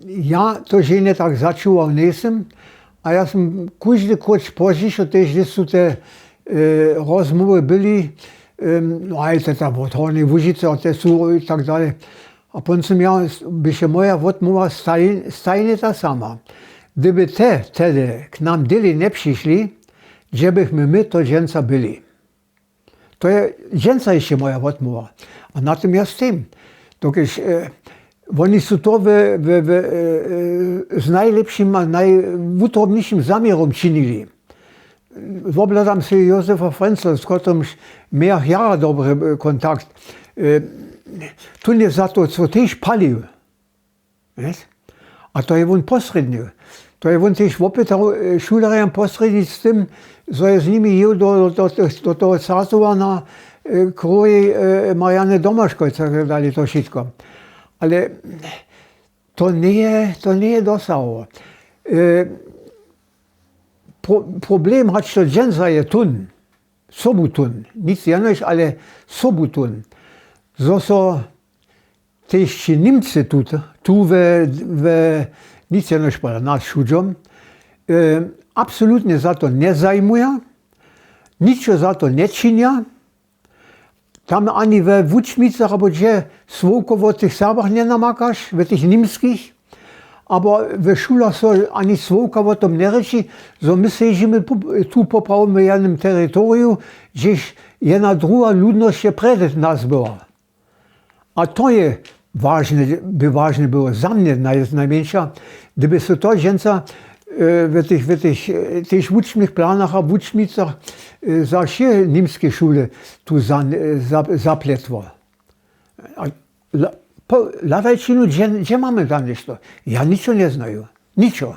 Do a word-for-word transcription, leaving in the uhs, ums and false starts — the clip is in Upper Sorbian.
Ja to ženje tak začuwał njejsym, a ja sym kóždy króć pozdźišo tež, hdyž su te rozmołwy byli, no a te tam wot hornjej łužicy a te su i tak dalej. A pón sym ja, běše moja wotmołwa stajnje ta sama. Hdyby te tehdy k nam dylej njepřišli, dźe bychmy my to dźensa byli? To je dźensa hišće moja wotmołwa. A na tym ja stojim, dokelž woni su to z najlěpšim a najwutrobnišim zaměrom činili. Wobhladam sej józefa frencla, z kotrymž mějach jara dobry kontakt. Tón je za to co tež palił. A to je wón posrědnił. To je wón tež wopytał šulerjam posrědnistym, zo je z nimi jěł do toho carzowa na krowjej mariany domaškoj, co dali to wšitko. Ale to njeje to njeje dosahowo. Problem hač to dźensa je tón, sobutón, nic jenož ale sobutón, zo so tež ći nimcy tu tu we nic jenož pola nas wšudźom absolutnje za to njezajmuja, ničo za to nječinja. Tam ani we wučmicach abo hdźe słowko wo tych serbach njenamakaš we tych nimskich, abo we šulach so ani słowka wo tom njerěči, zo my sežimy tu poprawom w jednym teritoriju, hdźež jedna druha ludnosć je prjedy nas była. A to je by wažne było za mnje, najmjeńša, hdyby so to dźensa w tych tež wučbnych planach a wučbnicach za wše nimske šule tu zapletło. Hladajćinu, hdźe mamy tam něšto? Ja ničo njeznaju, ničo.